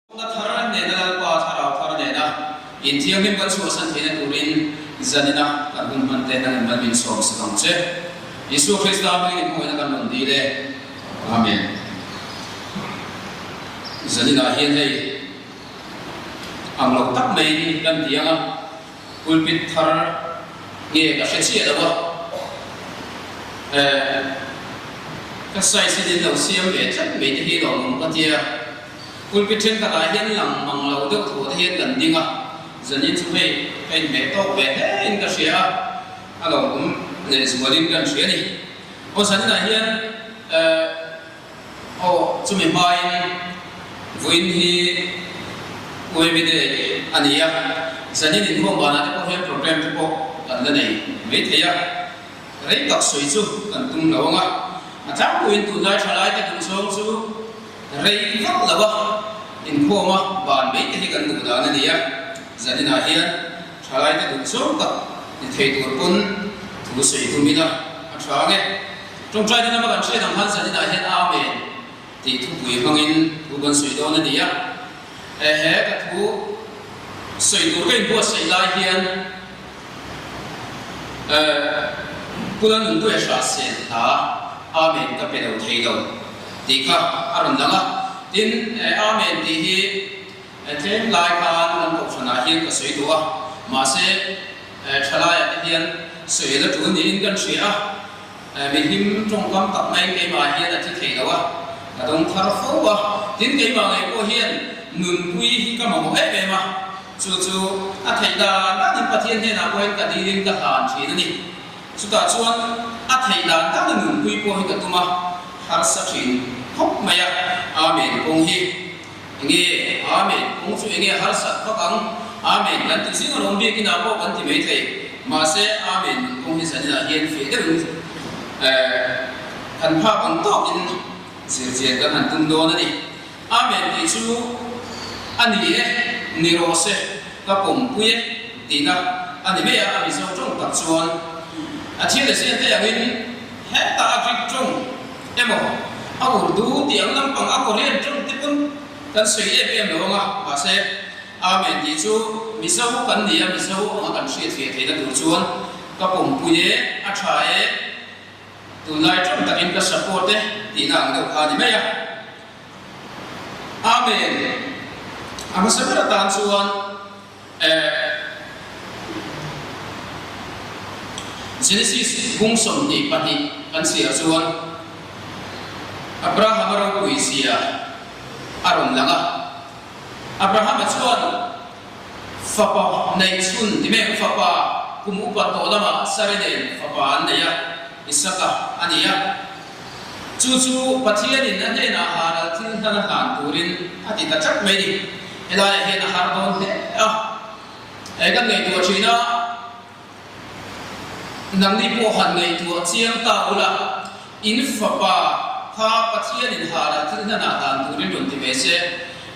Hna thar nena Lalpa thlarau thar nena inthianghlim kan chhuahsan theihna turin zanina kan hun hman te nangin mal min sawm sak ang che. Isua Krista hmingin i hmuhna kan rawn dil e. Amen. Zaninah hian hei ang lo tak maiin kan ti ang a, pulpit thar nge ka hre chiah lo a, eh ka size in in lo siam ve tlat mai te hi lawmawm ka tia. Pulpit thenkhatah hian lang mang lo deuh thuah te hian kan ding a, zanin chu hei ka inhmeh tawk ve hle in ka hria a, a lawmawm leh zualin kan hria a ni. Aw zaninah hian eh aw chumi hmain vawiin hi UAB Day a ni a, zanin inkhawm banah te pawh hian program te pawh kan la nei mai thei a, rei tak sawi chu kan tum lo ang a, a tlangpuiin tunlai thalaite duhzawng chu Rei vak lo a, inkhawm a ban mai te hi kan duh dan a ni a, zaninah hian thalaite duh zawng tak ni thei tur pawn thu sawi tum ila a tha ang e. Tawngtai din lama kan hriat ang khan zaninah hian Amen tih thupui hmangin thu kan sawi dawn a ni a, he ka thu sawi tur ka inbuatsaih lai hian Pula nunpui a hrah sel hla Amen ka pe lo thei lo tih kha a rawn lang a. Tin, Amen tih hi tlem lai khan kan kohhranah hian ka sawi duh a, mahse thalaiah te hian sawi la tul niin kan hria a. Mihlim tawngkam tak maiin keimah hian a thi thei lo a, ka dawng thar fo a. Tin, keimah ngei pawh hian nunpui hi ka mamawh em em a, chu chu a theih dan danin Pathian hnenah pawhin ka dilin ka hlan thin a ni. Chutah chuan a theih dan danin nunpui pawh hi ka tum a, harsa thin khawp mai a. Amen kawng hi enge? Amen kawng chu enge harsat vak ang? Amen kan ti zing alawm biakinah pawh kan ti mai thei. Mahse, Amen nun kawng hi zaninah hian feh deuhin kan phak ang tawkin zirchian kan han tum dawn a ni. Amen tih chu a ni e, ni rawh se, ka pawmpui e tihna a ni mai a, a Mizo tawng tak chuan a thil leh sian te angin hetah a Greek tawng emaw a Urdu tih ang lampang a Korean tawng te pawn kan sawi em em lo ang a, mahse, Amen tih chu Mizo kan ni a, Mizo anga kan hriat ve theihna tur chuan ka pawmpui e, a tha e, tunlai tawng takin ka support e tihna ang deuh kha a ni mai a. Amen. A hmasa ber atan chuan eh Genesis bung 22 kan chhiar chuan Abrahama ropui zia a rawn lang a. Abrahama chuan fapa neih chhun ti mek fapa kum upa tawh lamah Sari nen fapa an nei a, Isaka a ni a. Chu chu Pathianin a hnenah haral thil hlan a hlan turin a ti ta tlat mai ni. Helaiah hian a har dawn hle a. He kan ngaihtuah thin a, nangni pawh han ngaihtuah chiang ta ula, In fapa kha Pathianin haral thil hlanah dan turin rawn ti ve se,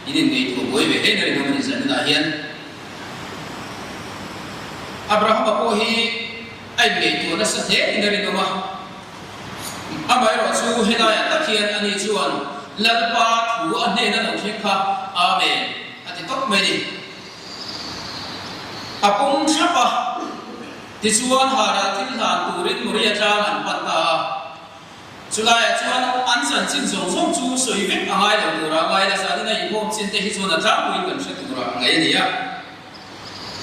in inngaihtuah buai ve hle na rinawm a ni zaninah hian. Abrahama pawh hi a inngaihtuah nasa hle in a rinawm a. Amaherawh chu helaiah tak hian ani chuan Lalpa thu a hnena lo thleng kha Amen a ti tawp mai a ni. A pawm thlap a. Tichuan, Haral thil hlan turin Moria tlang an pan ta a. Chulaiah chuan an chanchin zawng zawng chu sawi vek a ngai lo tura ngai la zanin a inkhawm chin te hi chuan a tlangpuiin kan hre tura ngaih a ni a.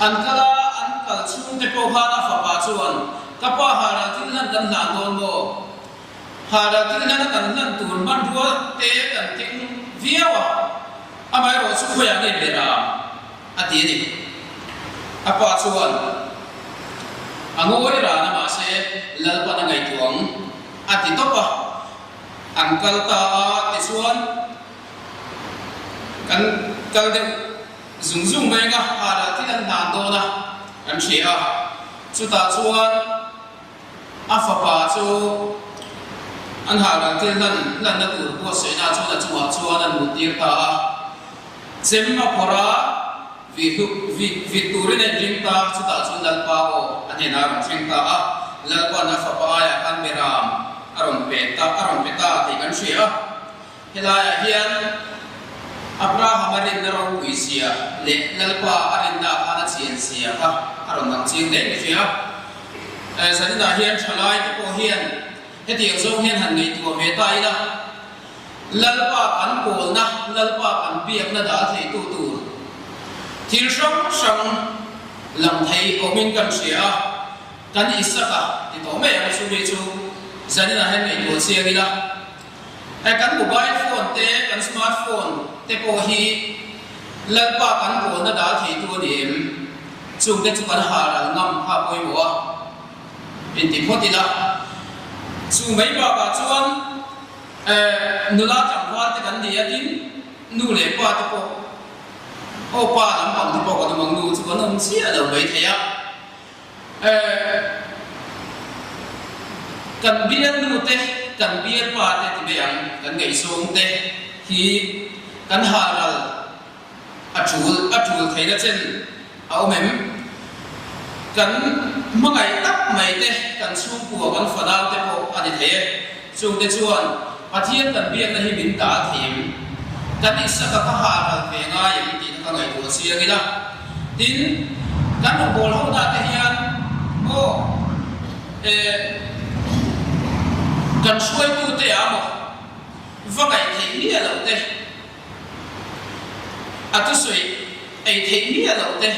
An kal a, an kal chhung te pawh khan a fapa chuan, Ka pa Haral thil hlan kan hlan dawn maw? Haral thil hlana kan hlan tur hmanrua te kan keng viau a, amaherawh chu khawiah nge ber a? A ti a ni. A pa chuan, A ngawi ran a mahse Lalpan a ngaihtuah ang, a ti tawp a. An kal ta a, tichuan kan kal deuh zung zung mai ang a, harah thil an hnan dawn a, kan hria a. Chutah chuan a fapa chu an harah thil hlan hlanna tur buatsaihna chuan a chungah chuan an muttir ta a. Chem a phawrh a, vih hluk vih vit turin a inring ta, chutah chuan Lalpa aw a hnenah a rawn thleng ta a, Lalpa'n a fapa aiah khan Beram a rawn pe ta a rawn pe ta tih kan hria a. Helaiah hian Abrahama rinna ropui zia leh Lalpa a rinna khan a chian zia kha a rawn lang chiang hle ka hria. Zaninah hian thalai te pawh hian hetiang zawng hian han ngaihtuah ve ta ila, Lalpa kan pawlna, Lalpa kan biakna dah theitu tur thil hrang hrang lang thei awmin kan hria a, kan Isaka ti tawh mai ang chu mi chu zaninah hian ngaihtuah chiang ila. Hei kan mobile phone te, kan smart phone te pawh hi Lalpa kan pawlna dah theitu a ni em? Chungte chu kan hal al ngam kha pawimawh a inti phawt ila. Chu mai bakah chuan nula tlangval te kan ni a, tin nu leh pa te pawh aw pa lampang te pawh kan awm ang, nu chu kan awm chiah lo mai thei a. Eh, kan bialnu te, kan bialpa te ti mai ang, kan ngaihzawng te hi kan halral a tul, a tul theihna chen a awm em? Kan hmangaih tak mai te, kan chhungkua, kan fanau te pawh a ni thei e. Chungte chuan Pathian kan biakna hi min dah thei em? Kan Isaka kha halral ve ngai em tih kha ka ngaihtuah chiang ila. Tin, kan rawngbâwl ho na te hian maw eh kan hruaitute ah maw va ngaih theih miah loh te, a thusawi ei theih miah loh te,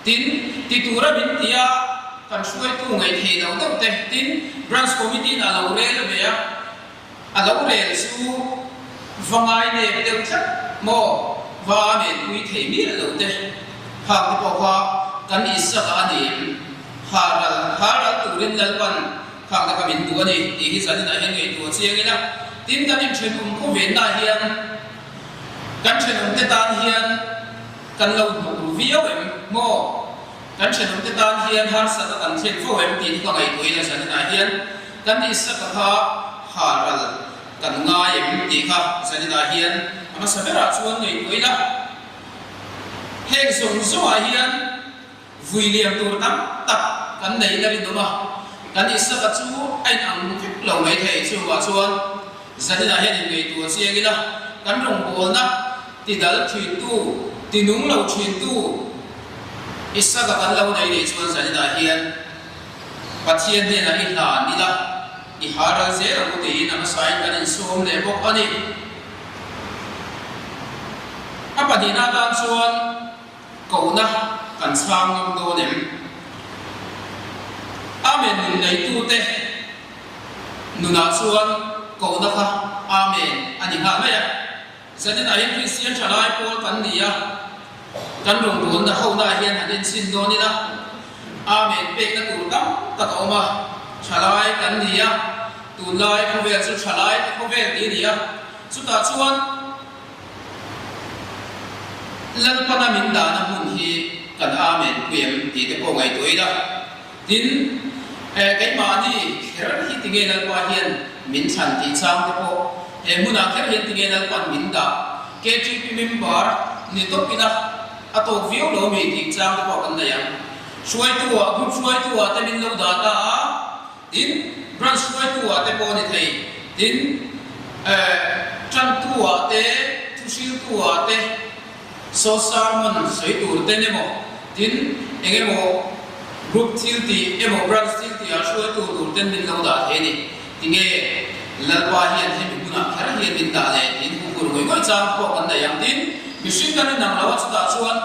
Tin, ti tura min ti a, kan hruaitu ngaih theih loh deuh te. Tin, Branch Committee in a lo rel ve a, a lo rel chu va ngai nep deuh tlat maw, va a menpui thei miah lo te. Khang te pawh kha kan Isaka a ni em? Ha ral, ha ral turin Lalpan khang te kha min duh a ni tih hi zaninah hian ngaihtuah chiang ila. Tin, kan inthenawm khawvenna hian kan thenawmte tan hian, Kan lo hnawh ru viau em maw? Kan thenawmte tan hian harsatna kan thlen fo em tih hi ka ngaihtuah ila zaninah hian kan Isaka kha halral kan ngai em tih kha zaninah hian a hmasa berah chuan ngaihtuah ila. Heng zawng zawngah hian Vui liam tur tam tak kan nei la rinawm a, kan Isaka chu a inang vek lo mai thei. Chuvah chuan zaninah hian inngaihtuah chiang ila, kan rawngbawlna tidal thintu, tinung lo thintu Isaka kan lo nei nih chuan zaninah hian Pathian hnenah i hlan ila, i haral zel ang u tiin a hmasain kan insawm leh bawk a ni. A pahnihna atan chuan. Kohna kan chhang ngam dawn em? Amen nun neitute nunah chuan kohna kha Amen a ni nghal mai a. Zaninah hian Kristian tha lai pawl kan ni a, kan rawngbawlna honaah hian han enchhin dawn ila, Amen pekna tur tam tak a awm a, tha lai kan ni a, tunlai khawvel chu tha lai te khawvel tih a ni a, chutah chuan, Lalpana min dahna hmun hi kan Amen pui em tih te pawh ngaihtuah ila. Tin, keimahni kher hi tinge Lalpa hian min thlan tih chang te pawh he hmunah kher hian tinge Lalpan min dah KTP member ni tawp ila a tawk viau lo mi tih chang te pawh kan nei ang. Hruaitu-ah, group hruaitu-ah te min lo dah ta a. Tin, branch hruaitu-ah te pawh a ni thei. Tin, tantu-ah te, thuhriltu-ah te, saw sermon sawi tur ten emaw, tin, eng emaw group thil tih emaw branch thil tihah hruaitu tur ten min lo dah thei a ni. Tinge Lalpa hian hemi hmunah kher hian min dah leh tiin huphur ngawih ngawih chang pawh kan nei ang. Tin, mihring kan inang lo a, chutah chuan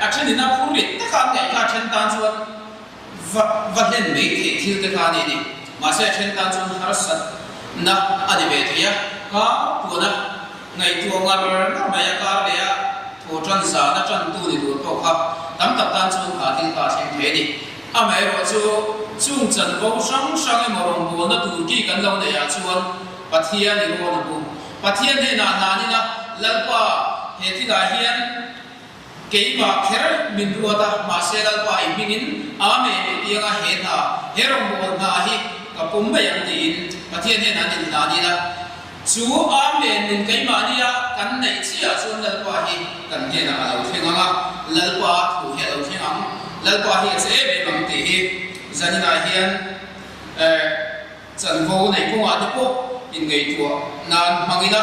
a thenin a phur rit taka an ngaih kha a then tan chuan, Va va hlen mai theih thil te kha a ni ni. Mahse a then tan chuan harsatna a ni ve thei a, kar puana ngaihtuah ngar ngar mai a kar leh a thaw tan zan a tan tu ni tur pawh kha tam tak tan chuan kha thil kha a thleng thei a ni. Amaherawhchu chung chanvo hrang hrang emaw rawngbawlna tur ki kan lo neih ah chuan Pathian i rawn a hmu. Pathian hnenah hlan ila Lalpa he thilah hian Keimah kher min ruat a, mahse Lalpa i hmingin Amen i tianga he hna, he rawngbâwl hna hi ka pawm mai ang tiin Pathian hian an inhlan ila, chu Amen nun keimahnia kan neih chiah chuan Lalpa hi kan hnenah a lo thleng ang a, Lalpa thu hi a lo thleng ang, Lalpa hi a che em em ang tih hi zaninah hian eh. Chanvo nei kawngah te pawh inngaihtuah nan hmang ila.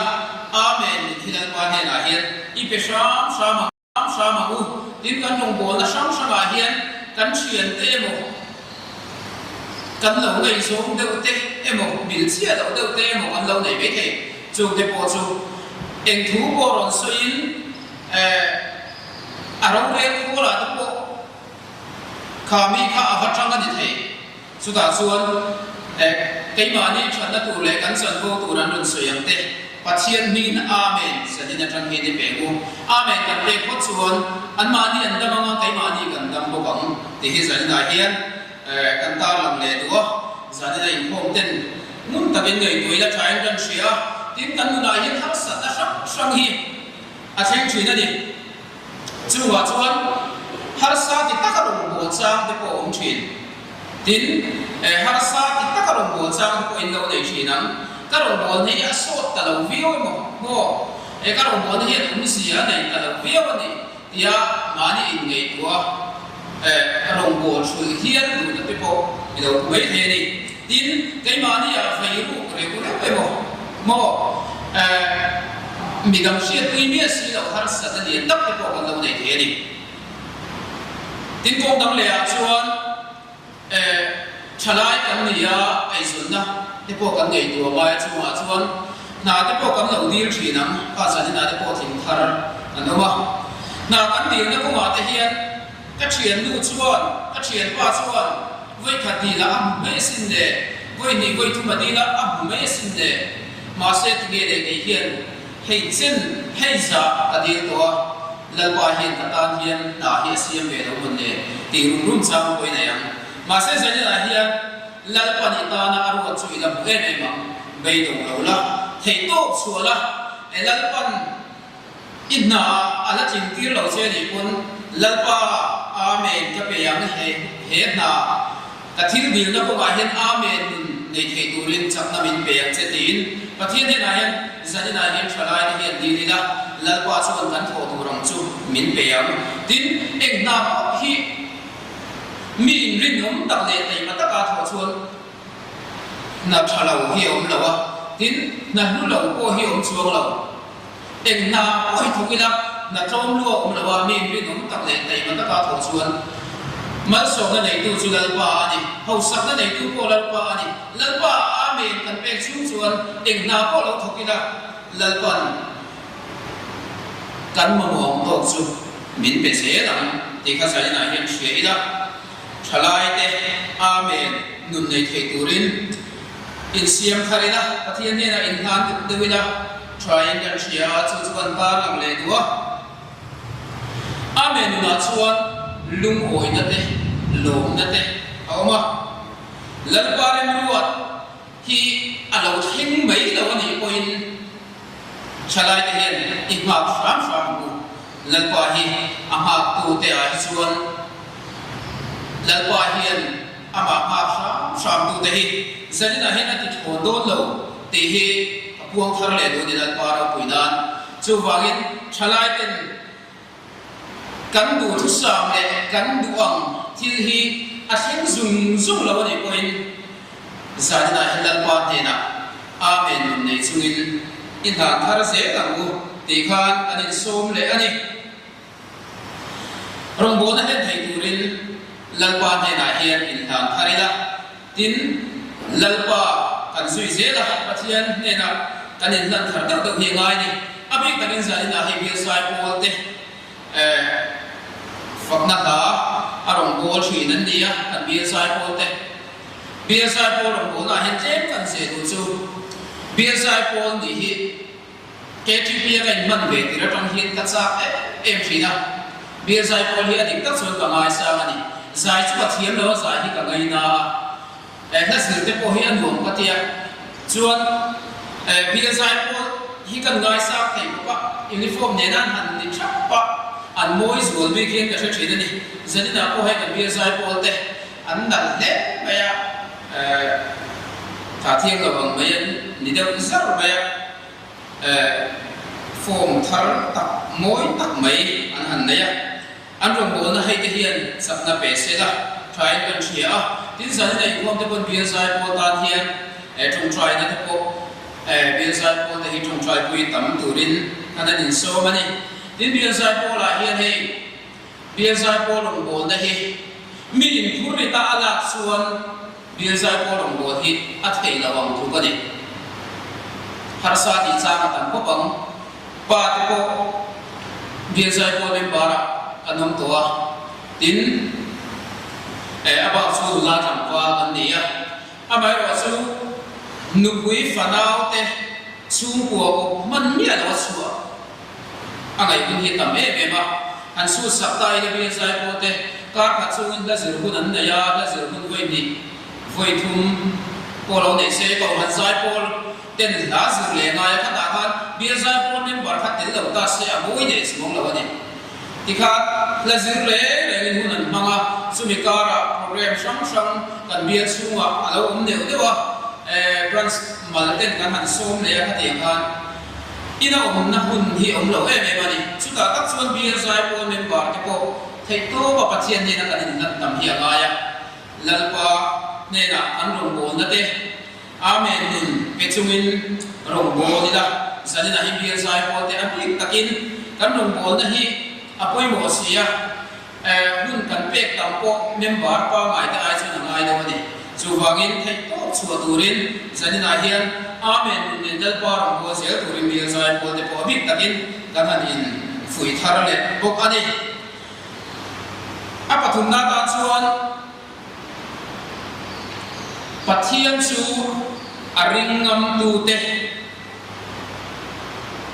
Amen min hi Lalpa hnenah hian i pe hram hram ang. Hram hram ang u. Tin, kan rawngbawlna hrang hrangah hian kan thiante emaw, kan lo ngaihzawng deuh te emaw, mil chiah loh deuh te emaw kan lo nei mai thei. Chungte pawh chu eng thu pawh rawn sawiin eh a rorel khualah te pawh kha mi kha a va tang a ni thei. Chutah chuan keimahni thatna tur leh kan chanvo tur an rawn sawi ang te, Pathian hmingin Amen zanin atang hian i peng u. Amen kan pek phawt chuan anmahni an dam anga keimahni kan dam bawk ang tih hi zaninah hian kan tarlang leh duh a. Zanina inkhawm ten ngun takin ngaihtuah ila thain kan hria a, tin kan nunah hian harsatna hrang hrang hi a thleng thin a ni. Chungah chuan harsa ti taka rawngbâwl chang te pawh a awm thin. Tin, harsa ti taka rawngbâwl chang te pawh in lo nei thin ang. Ka rawngbâwlna hi a sawt ta lo viau emaw maw? Ka rawngbâwlna hian awmzia a nei ta lo viau a ni tia mahni inngaihtuah a rawngbâwl hrulh hial duhna te pawh i lo pu mai thei a ni. Tin, keimahni ah vei ruk reuh reuh emaw maw? Midang hriatpui miah si lo harsatna lian tak te pawh kan lo nei thei a ni. Tin, kawng dang leh ah chuan thalai kan ni a, eizawnna te pawh kan ngaihtuah ngai a, chungah chuan hna te pawh kan lo dil thin ang, kha zanin ah te pawh thing thar an awm a. Hna kan dilna kawngah te hian Ka thiannu chuan, ka thianpa chuan vawikhat dil ah a hmu mai asin le, vawihnih vawithum a dil ah a hmu mai asin le, mahse tinge leh kei hian hei chen hei zah ka dil tawh a, Lalpa hian ka tan hian hna hi a siam ve lo mawn le tih rum rum chang pawhin a iang. Mahse Zaninah hian Lalpa ni tana a ruat chu i la hmu em em ang, beidawng lo la, theihtawp chhuah la, e Lalpan I hna a la tling tir lo che nih pawn Lalpa Amen ka pe ang he he hna ka thil dilna kawngah hian Amen nun nei thei turin chakna min pe ang che tiin Pathian hnenah hian zaninah hian thalai te hian dil ila Lalpa chuan kan thawh tur ang chu min pe ang. Tin, eng hna pawh hi mi inrinawm tak leh taima taka thawh chuan hna tha lo hi a awm lo a, tin, hna hlu lo pawh hi a awm chuang lo. Eng hna pawh hi thawk ila, hna tlawm lu a awm lo a, mi inrinawm tak leh taima taka thawh chuan malsawmna neitu chu Lalpa a ni, hausakna neitu pawh Lalpa a ni. Lalpa Amen kan pek chhung chuan eng hna pawh lo thawk ila, Lalpa'n kan mamawh ang tawk chu min pe zel ang tih kha zaninah hian hria ila, Thalaite Amen nun nei thei turin insiam thar ila, Pathian hnenah inhlan deuh deuh ila, thain kan hria a, chu chu kan tarlang leh duh a. Amen nunah chuan lungawina te, lawmna te a awm a. Lalpa remruat hi a lo thleng mai lo a nih pawhin thalaite hian i nghak hram hram ang u. Lalpa hi a nghaktu te ah hi chuan Lalpa hian amah nghak hram hram tu te hi zaninah hian a ti thawn dawn lo tih hi ka puang thar leh duh a ni Lalpa ropui nan. Chuvangin thalai ten kan duhthusam leh kan duh ang thil hi a thleng zung zung lo a nih pawhin zaninah hian Lalpa hnenah Amen nun nei chungin i hlan thar zel ang u tih khan an insawm leh a ni. Rawngbawlna hlen thei turin Lalpa hnenah hian inhlan thar ila, tin, Lalpa kan zui zel a, Pathian hnenah kan inhlan thar deuh deuh hi a ngai a ni. A bik takin zaninah hei Bialsai Pawl te fakna hla a rawngbâwl thin an ni a, kan Bialsai Pawl te. Bialsai Pawl rawngbâwlnaah hian tlem kan zeh duh chu Bialsai Pawl nih hi KTP a ka inhman ve tir atang hian ka chak em em thin a, beer zai pawl hi a dik tak chuan ka ngaisang a ni. Zai chu ka thiam lo a, zai hi ka ngaina a, eh hla zir te pawh hi a nuam ka ti a, chuan eh beer zai pawl hi kan ngaisang thei bawk a, uniform nena an han ni thap a, an mawi zual bik hian ka hre thin a ni. Zaninah pawh hei kan beer zai pawl te an nalh hle mai a, eh tha thiang lo ang mai an ni deuh zar mai a. Form thar tak mawi tak mai an han nei a, an rawngbawlna hei te hian chakna pe se la, thain kan hria a, tin zanin a inkhawm te pawn bial zai pawl tan hian tawngtaina te pawh. Bial Zaipawl te hi tawngtaipui tam turin kan han insawm a ni. Tin, Bial Zaipawlah hian hei Bial Zaipawl rawngbawlna hi mi inphur rita a lak chuan Bial Zaipawl rawngbâwl hi a theih loh ang tluk a ni. Harsa tih chang a tam khawp ang. Pa te pawh Bial Zaipawl member-ah kan awm tawh a, tin, a bak chu nula tlangval kan ni a. Amaherawh chu nupui fanau te chhungkua awp hman miah lo a chhuah a ngaih hun hi a tam em em a. Han sut sak ta ila Bial Zaipawl te kar khat chungin hla zir hun an nei a, hla zir hun vawi hnih, vawi thum pawh lo nei se Kohhran Zaipawl ten hla zir leh ngai a khatah khan Bial Zaipawl member kha tel lo ta se a mawi leh chuang lo a ni. Tikhan hla zir reng rengin hun an hmang a, chumi karah program hrang hrang kan bial chhungah a lo awm neuh neuh a, branch mal ten kan han sawm leh a khatiang khan ina awmna hun hi awm lo em em a ni. Chutah tak chuan bial zaipawl member te pawh theihtawpa Pathian hnena kan inhlat tam hi a ngai a, Lalpa hnenah kan rawngbawlna te, Amen nun pe chungin rawngbâwl ila, zaninah hi bial zai pawl te a bik takin kan rawngbâwlna hi a pawimawh si a, hun kan pek tam pawh member pangngai te ai chuan a ngai lo a ni. Chuvangin theihtawp chhuah turin zaninah hian Amen nun nen Lalpa rawngbâwl zel turin bial zai pawl te pawh a bik takin kan han in fuih thar leh bawk a ni. A pathumna atan chuan. Pathian chu a ring ngamtute,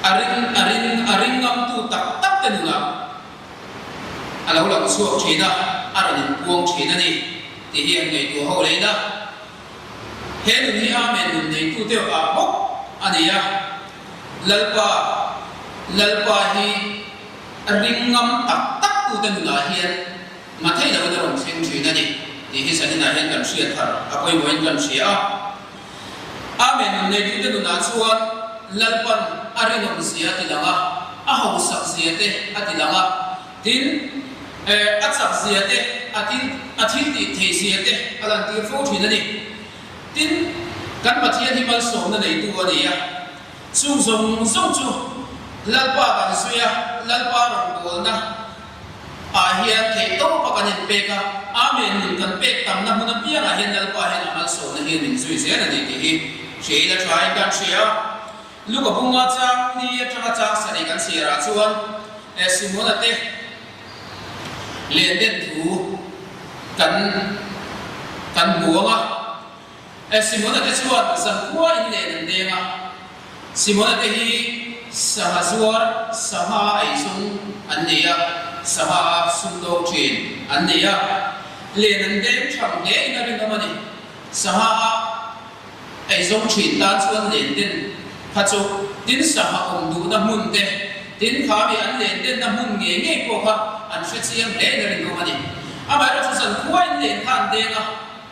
a ring a ring a ring ngamtu tak tak te nunah a lo lang chhuak thin a, a rawn inpuang thin a ni tih hi an ngaihtuah ho leh ila. He nun hi Amen nun neitu deuh ah bawk a ni a, Lalpa, Lalpa hi a ring ngam tak tak tute nunah hian Mathei loin a rawn thleng thin a ni tih hi zaninah hian kan hriat thar a pawimawhin kan hria a. Amen nun neitute nunah chuan Lalpan a rinawm zia a ti lang a, a hausak zia te a ti lang a, tin a chak zia te, a thil a thil tih theih zia te a lantir fo thin a ni. Tin, kan Pathian hi malsawmna neitu a ni a, chung zawng zawng chu Lalpa kan zui a, Lalpa rawngbawlna, Ah hian theih tawpa kan inpek a, Amen nun kan pek tamna hmun apiangah hian Lalpa hian a malsawmna hian min zui zel a ni tih hi hria ila tha in kan hria. Luka bunga chang ni atanga chang sarih kan chhiarah chuan Simona te len den thu kan kan hmu ang a. Simona te chuan zankhua in len an deng a. Simona te hi sangha zuar, sangha ei zawng an nei a, sangha a sumdawng thin an nei a. Len an deng thang hle in a rinawm a ni. Sangha a ei zawng thin tan chuan len den kha chu tin sangha awm duhna hmun te, tin kha mi an len denna hmun ngei ngei pawh kha an hre chiang hle in a rinawm a ni. Amaherawhchu zankhua in len kha an deng a.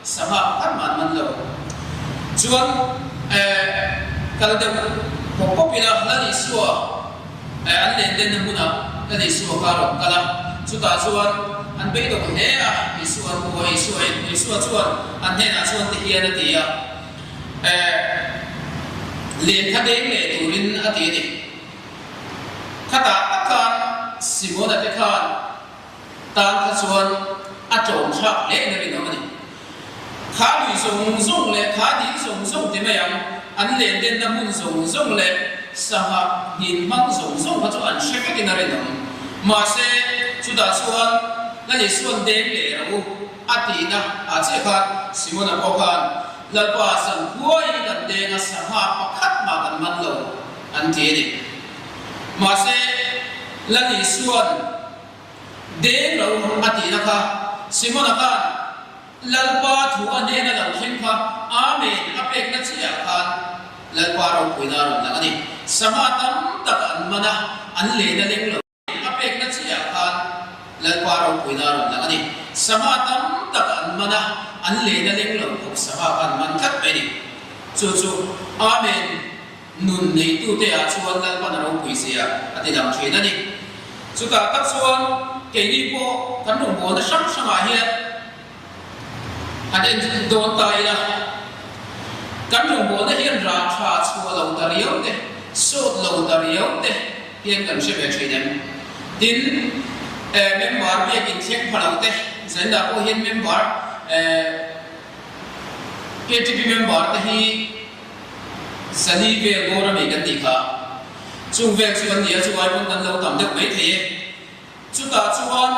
Sangha pakhat mah an man lo. Chuan kal deuh pawp pawp ila Lal Isua an len denna hmunah Lal Isua kha a rawn kal a, chutah chuan an beidawng hle a, Isua an hmu a, Isua in Isua chuan an hnenah chuan ti hian a ti a, len kha deng leh turin a ti a ni. Khatah tak khan Simona te khan Tan kha chuan a tlawm thlak hle in a rinawm a ni. Kha lui zawng zawng leh kha dil zawng zawng ti mai ang, an len denna hmun zawng zawng leh sangha hnin hmang zawng zawng kha chu an hre vek in a rinawm. Mahse, chutah chuan Lal Isua'n deng leh rawh u a tihna ah chiah khan Simona pawh khan Lalpa sankhuaiin kan deng a sangha pakhat mah kan man lo an ti a ni. Mahse, Lal Isua'n Deng lo a tihna kha Simona khan Lalpa thu a hnena lo thleng kha Amen a pekna chiah khan Lalpa ropuina a rawn lang a ni. Sangha tam tak an man a, an len a leng lo. A pekna chiah khan Lalpa ropuina a rawn lang a ni. Sangha tam tak an man a, an len a leng lo khawp sangha kha an man tlat mai a ni. Chu chu Amen. Nun neitute ah chuan Lalpan a ropui zia a ti lang thin a ni. Chutah tak chuan keini pawh kan rawngbawlna hrang hrangah hian han en dawn ta ila, kan rawngbawlna hian rah tha chhuah lo ta. riau te, sawt lo ta riau te hian kan hre ve thin em? Tin, member biakin thleng pha lo te, zainah pawh hian member KTP member te hi 400 vel bawr a mi kan tih kha. Chung vel chu an ni a, chu ai pawn kan lo tam deuh mai thei e. Chutah chuan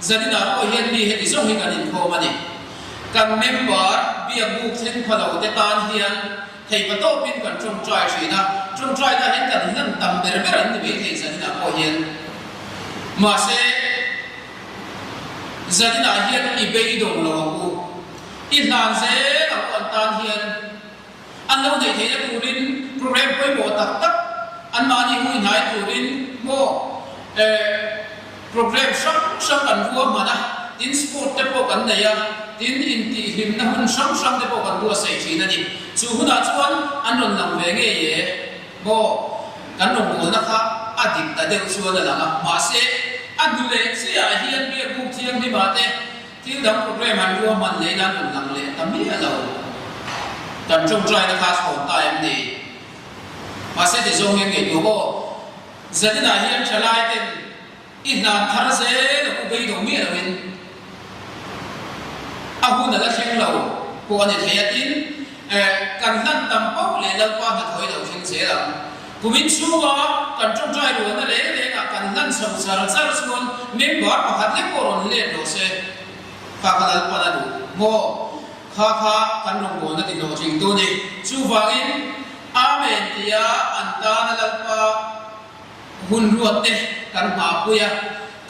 zaninah pawh hian mi heti zawng hi kan inkhawm a ni. Kan member biakbuk thleng pha lo te tan hian theipa tawpin kan tawngtai thin a, tawngtaina hian kan hlan tam ber ber an ni maithei zaninah pawh hian. Mahse, zaninah hian i beidawng lo ang u. I hlan zel ang u an tan hian. An lo neih theihna turin program pawimawh tak tak anmahni hui hnai turin maw program hrang hrang kan ruahman a, tin sport te pawh kan nei a, tin intihhlimna hun hrang hrang te pawh kan buatsaih thin a ni. Chu hunah chuan an rawn lang ve ngei e maw kan rawngbawlna kha a dik ta deuh chuan a lang a, mahse a hnu leh chiahah hian biakbuk thianghlimah te Thil dang program an ruahman leh in an rawn lang leh ta miah lo. Kan tawngtaina kha a chhawn ta em ni? Mahse ti zawng hian ngaihtuah aw. Zaninah hian thalai ten i hlan thar zel a u beidawng miah loin a hun a la thleng lo pawh a ni thei a tin kan hlan tam pauh leh Lalpa hnathawh i lo thleng zel ang. Kumin chhunga kan tawngtai rualna reng rengah kan hlan chho char char chuan member pakhat lek pawh rawn let rawh se. Kha kha Lalpan a duh maw? Kha kha kan rawngbawlna ti hlawhtling tu ni. Chuvangin Amen tia an tana Lalpa hun ruat te kan nghahpui a,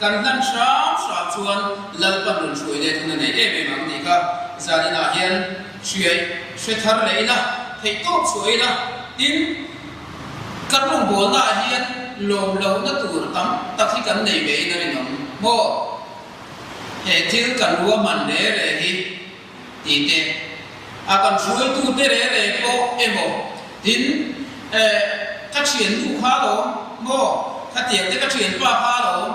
kan hlan hram hram chuan Lalpan rawn hruai let hun a nei em em ang tih kha zaninah hian hriai hre thar leh ila, theihtawp chhuah ila, tin, kan rawngbawlnaah hian lawm lohna tur tam tak hi kan nei ve in a rinawm maw? He thil kan ruahman re re hi tih te, a kan hruaitute re re pawh emaw tin, eh, ka thiannu kha alawm maw, khatiang te ka thianpa kha alawm,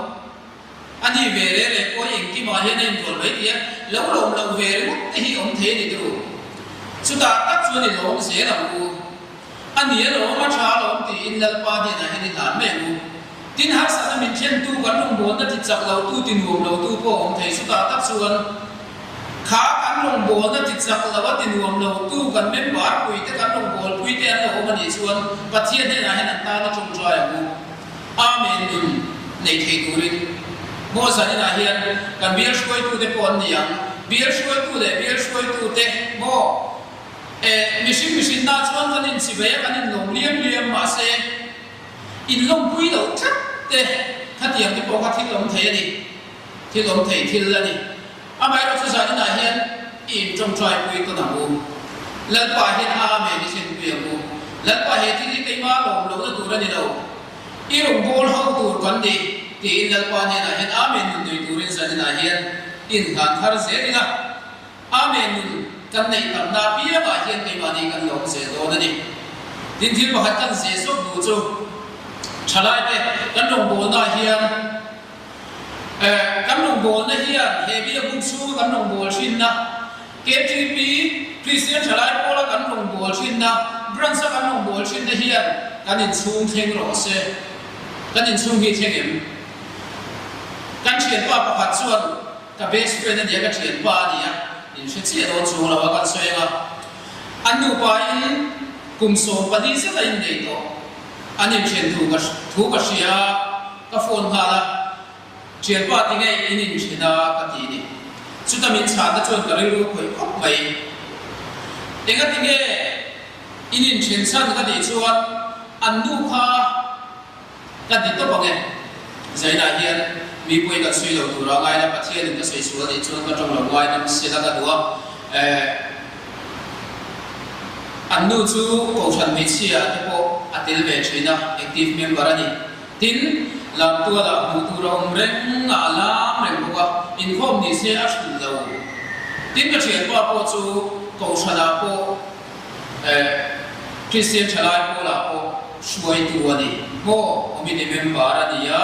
a ni ve re re pawh hi engkimah hian a inrual mai tih a, lo lawm loh ve ringawt te hi awm thei a ni turu. Chutah tak chuan i lawm zel ang u. A ni alawm, a tha alawm tiin Lalpa hnenah hian i hlan mai ang u. Tin, harsatna min thlentu, kan rawngbawlna ti chak lotu, ti nuam lotu pawh a awm thei. Chutah tak chuan kha kan rawngbawlna ti chak lo a ti nuam lotu, kan member puite, kan rawngbawlpuite an lo awm a nih chuan Pathian hnenah hian an tana tawngtai ang u. Amen nun nei thei turin maw zaninah hian kan bial hruaitute pawh an ni ang. Bial hruaitu leh bial hruaitute maw Eh, mihring mihrinna chuan kan inchivei a, kan inlawm liam liam, mahse inlawmpui loh tlat te khatiang te pawh kha thil awm thei a ni, thil awm thei thil a ni. Amaherawhchu zaninah hian i intawngtaipui tawn ang u. Lalpa hian Amen i thlenpui ang u. Lalpa he thil hi keimah lawm lohna tur a ni lo, i rawngbâwl ho tur kan ni, tiin Lalpa hnenah hian Amen nun nei turin zaninah hian inhlan thar zel ila. Amen nun kan neih tamna apiangah hian keimahni kan lawm zel dawn a ni. Tin thil pakhat kan zeh zawk duh chu thalaite kan rawngbawlna hian eh kan rawngbawlna hian he biakbuk chhunga kan rawngbâwl thinna KTP Kristian thalai pawla kan rawngbâwl thinna branch a kan rawngbâwl thinna hian kan inchhung thleng rawh se. Kan inchhung hi thleng em? Kan thianpa pakhat chuan Ka best friend a nia, ka thianpa a nia, in hre chiah dawn chuang lo a kan sawi ang a. An nupa in kum 14 zet a innei tawh. An inthian thu ka thu ka hria a, ka phone nghal a, Thianpa tinge in inthen a ka ti ni. Chuta min chhanna chuan ka rilru a khawih khawp mai. Enga tinge in inthen chhan ka tih chuan an nu kha Ka ti tawp ang e. Zainah hian mi pawi kan sawi lo tura ngai la, Pathianin ka sawi sual anih chuan ka tawng lo ngai dam sela ka duh a. Eh, an nu chu Kohhran hmeichhia te pawh a tel ve thin a, active member a ni. Tin, Lamtualah hmuh tur a awm reng a, a lam reng bawk a, inkhawm ni se a hrulh lo. Tin, ka thianpa pawh chu Kohhranah pawh Eh, Kristian thalai pawlah pawh hruaitu a ni maw? Committee member a ni a,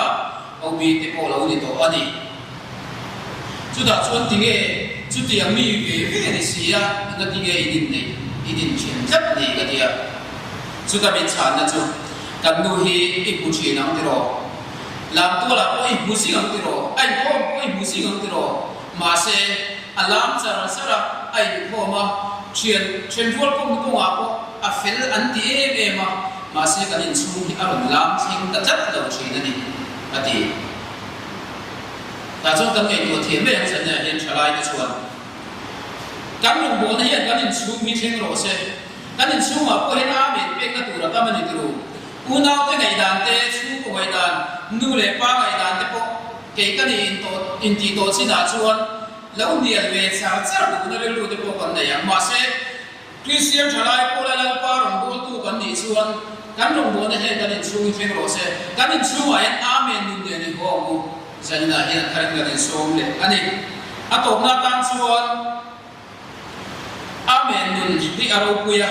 OB te pawh lo ni tawh a ni. Chutah chuan tinge chutiang mi ve ve ni si a, enga tinge in inneih, in inthian tlat ni ka ti a. Chuta min chhanna chu, Kan nu hi i hmu thin ang tiraw? Lam tualah pawh i hmu zing ang tiraw? A inkhawm pawh i hmu zing ang tiraw? Mahse, a lam char char a, a inkhawm a, thian thenrual kawng kawngah pawh a fel an ti em em a, mahse kan inchhung hi a rawn lam thleng ta tlat lo thin a ni, a ti. Tah chuan kan ngaihtuah thiam mai ang Chennai-ah hian thalaite chuan kan rawngbawlna hian kan inchhung hi thleng rawh se. Kan inchhungah pawh hian Amen pekna tur a tam a ni turu. Unaute ngaihdan te, chhungkaw ngaihdan, nu leh pa ngaihdan te pawh kei ka nih intawh intih tawh chinah chuan lo hnial ve char char duhna rilru te pawh kan nei ang. Mahse, Kristian thalai pawla Lalpa rawngbawltu kan nih chuan kan rawngbawlna hian kan inchhung hi thleng rawh se. Kan inchhungah hian Amen nun nen i haw ang u. Zaninah hian a tharin kan insawm leh a ni. A tawpna atan chuan. Amen nun hi a ropui a,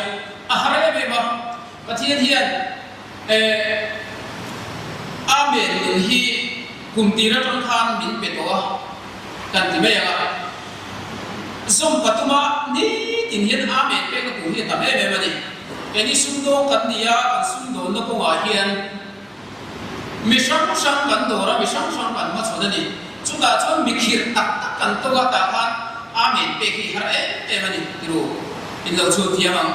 a har em em a, Pathian hian eh Amen nun hi kum tir atang khan min pe tawh a kan ti mai ang a, zawm patuma nitin hian Amen pekna tur hi a tam em em a ni. Keini sumdawng kan ni a, kan sumdawnna kawngah hian Mi hrang hrang kan dawr a, mi hrang hrang kan hmachhawn a ni. Chutah chuan mi khirh tak tak kan tawk a, tah khan Amen pek hi har em em a ni tiru in lo chhun thiam ang.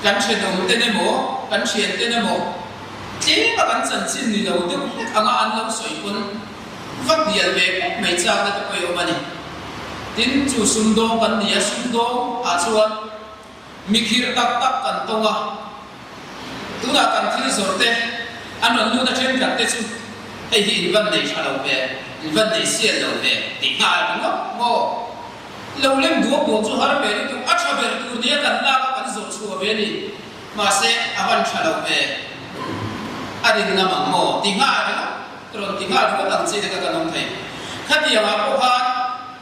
Kan thenawm ten emaw, kan thian ten emaw tlem a kan chanchin ni lo deuh hlek anga an lo sawi pawn va hnial ve pawp mai chakna te pawh i awm a ni. Tin, chu sumdawng kan ni a, sumdawng ah chuan Mi khirh tak tak kan tawng a, tunah kan thil zawrh te an rawn lut a thenkhat te chu hei hi in van nei tha lo ve, in van nei sial lo ve tih nghal ringawt maw? Lo lem duak duak chu har ve lutuk, a tha ber tur nia kan lak a kan zawrh chhuah ve a ni, mahse a van tha lo ve, a rin ngam ang maw ti nghal ringawt, rawn ti nghal ringawt ang chi te kha kan awm thei. Khatiangah pawh khan.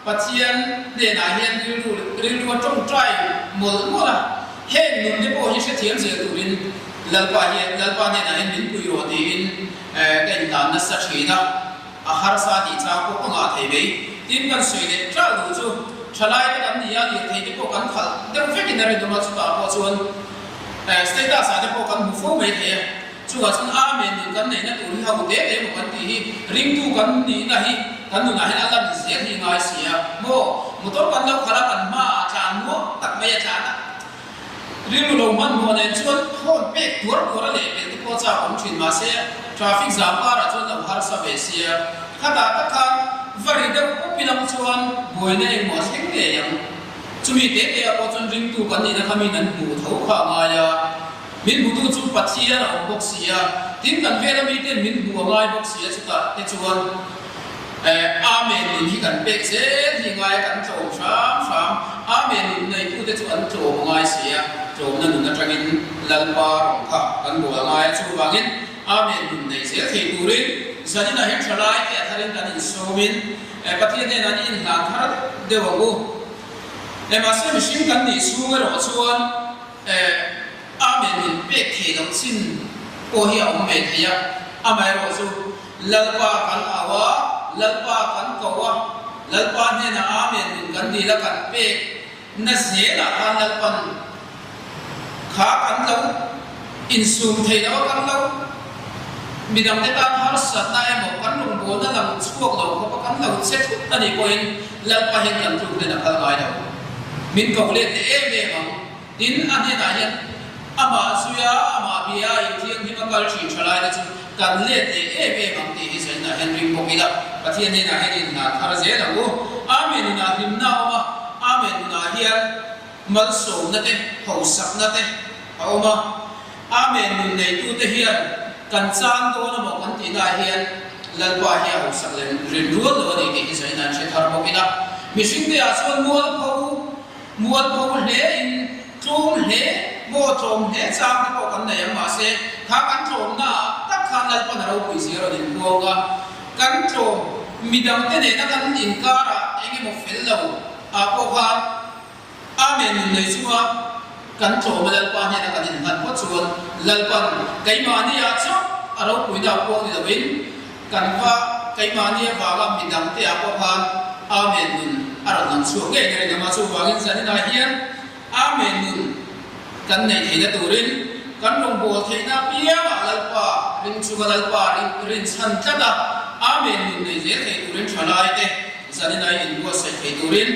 Pathian hnenah hian rilru rilru a tawngtai mawlh mawlh a, heng nun te pawh hi hrethiam zel turin Lalpa hian Lalpa hnenah hian min pui rawh tiin ka inhlan nasa thin a, a harsa tih chang pawh ka ngah thei mai. Tin, kan sawi leh ṭalh duh chu ṭhalai te kan ni a, lirthei te pawh kan khalh deuh vekin a rinawm a, chutah pawh chuan status ah te pawh kan hmu fo mai thei a. Chungah chuan Amen nun kan neihna tur hi ho te te emaw kan tih hi ringtu kan nihna hi kan nunah hian a lan zel hi ngai si a maw? Motor kan lo khalh a kan hmaah tlan nuam tak mai a tlan a, rilru lo hmanhmawh nen chuan horn pek tuar tuar a leh pel te pawh chak awm thin mahse traffic zam karah chuan lo harsa ve sia khatah tak khan va ri deuh pawp ilang chuan buaina engmaw a thleng ngei ang. Chumi te te ah pawh chuan ringtu kan nihna kha min an hmuh tho kha a ngai a. Min hmutu chu Pathian a awm bawk si a, tin kan vela miten min hmu a ngai bawk si a, chutah te chuan Amen nun hi kan pek zel hi ngai a, kan tlawm hram hram. Amen nun neitute chu an tlawm a ngai si a, tlawmna nun atangin Lalpa rawng kha kan bawl a ngai a, chuvangin Amen nun nei zel thei turin zaninah hian thalai te a tharin kan insawmin Pathian hnenah an inhlan thar deuh ang u. Mahse mihring kan nih chhung erawh chuan Amen min pek theih loh chin pawh hi a awm ve thei a, amaherawh chu Lalpa kan au a, Lalpa kan ko a, Lalpa hnenah Amen nun kan dil a kan pek na zelah khan Lalpan kha kan lo insum thei lo a, kan lo midangte tan harsatna emaw kan rawngbawlna lang chhuak lo khawpa kan lo che thut a nih pawhin Lalpa hian kan tluk hnen a phal ngai lo. Min ko let leh em em ang. Tin, a hnenah hian amah zuia, amah bia inthianghlim a kal thin tha laite chu kan let leh em em ang tih hi zainah hian ring bawk ila, Pathian hnenah hian inhlan thar zel ang u. Amen nunah hlimna a awm a, Amen nunah hian malsawmna te, hausakna te a awm a. Amen nun neitute hian kan chan dawn amaw kan tihnaah hian Lalpa hi a hausak leh rin rual lo a ni tih hi zainah an hre thar bawk ila, mihringte ah chuan mualpho Mualpho hle in tlawm hle maw tlawm hle chang te pawh kan nei ang mahse kha kan tlawmna ah tak khan Lalpan a ropui zia rawn inpuang a, kan tlawm midang te nena kan inkar ah eng emaw fel lo ah pawh khan Amen nun nei chunga kan tlawm a Lalpa hnena kan innghat phawt chuan Lalpan keimahni ah chauh a ropuina a puang ni loin Kan va keimahni avanga midang te ah pawh khan Amen nun a rawn lang chhuak ngei ngei lam a, chuvangin zaninah hian Amen nun Kan neih theihna turin kan rawngbâwl theihna apiangah Lalpa ring chunga Lalpa rinchhan tlat a, Amen nun nei zel thei turin thalaite zanin ai inbuatsaih thei turin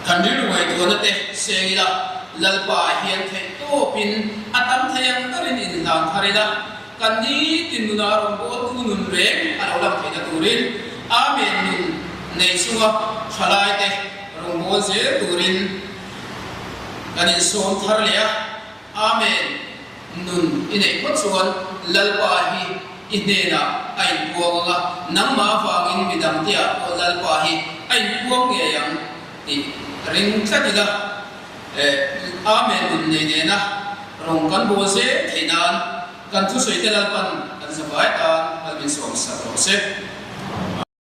kan rilru ngaihtuahna te seng ila, Lalpa hian theih tawpin a tam thei ang berin inhlan thar ila, kan nitin nuna rawngbâwltu nun reng a lo lang theihna turin Amen nun nei chunga thalaite rawngbâwl zel turin Kan insawm thar leh a, Amen, nun i neih phawt chuan Lalpa hi i hnenah a inpuang ang a, nangmah avangin midangteah pawh Lalpa hi a inpuang ngei ang tih ring tlat ila. Amen, nun nei nena rawng kan bawl zel theih nan kan thusawite Lalpan kan zavai tan kal min sawm sak rawh se.